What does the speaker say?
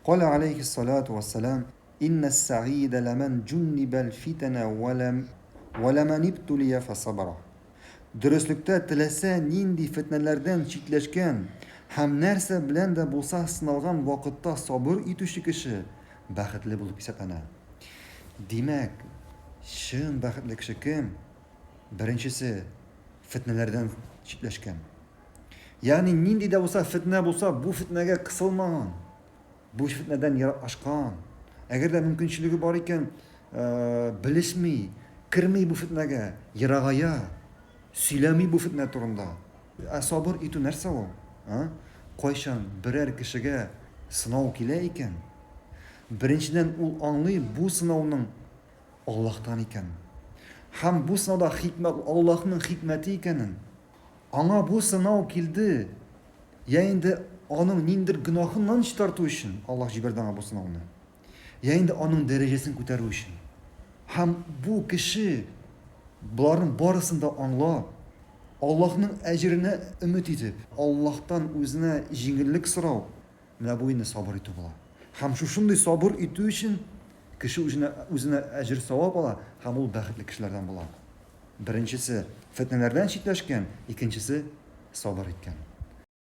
Каля алейхиссалату вассалам, Иннә сәгыйдә ләмән җуннибәл фитәнә вә ләмән ибтулия фәсабара. Дөреслектә, теләсә нинди фетнәләрдән читләшкән һәм нәрсә белән дә булса сыналган вакытта сабыр итүче кеше бәхетле булып исәпләнә. Димәк, чын бәхетле кеше кем? Беренчесе, фетнәләрдән читләшкән. Ягъни нинди дә булса фетнә булса, бу фетнәгә кысылмаган. Бу фетнәдән ераклашкан. Әгәр дә мөмкинчелеге бар икән, белешми, керми бу фетнәгә, ерагая, сөйләми бу фетнә турында. Ә сабыр итү нәрсә ул? А? Кайчан берәр кешегә сынау килә икән, беренчедән ул аңлый бу сынауның Аллаһтан икәнен. Һәм бу сынауда хикмәт, Аллаһның хикмәте икәнен. Аңа бу сынау килде, я инде аның ниндидер гөнаһыннан чистарту өчен Аллаһ җибәрде аңа бу сынауны, я инде аның дәрәҗәсен күтәрү өчен. Һәм бу кеше боларның барысын да аңлап, Аллаһның әҗеренә өмет итеп, Аллаһтан үзенә җиңеллек сорау, менә бу инде сабыр итү була. Һәм шушындый сабыр итү өчен кеше үзенә, үзенә әҗер-савап ала һәм ул бәхетле кешеләрдән була. Беренчесе, фетнәләрдән читләшкән, икенчесе, сабыр иткән.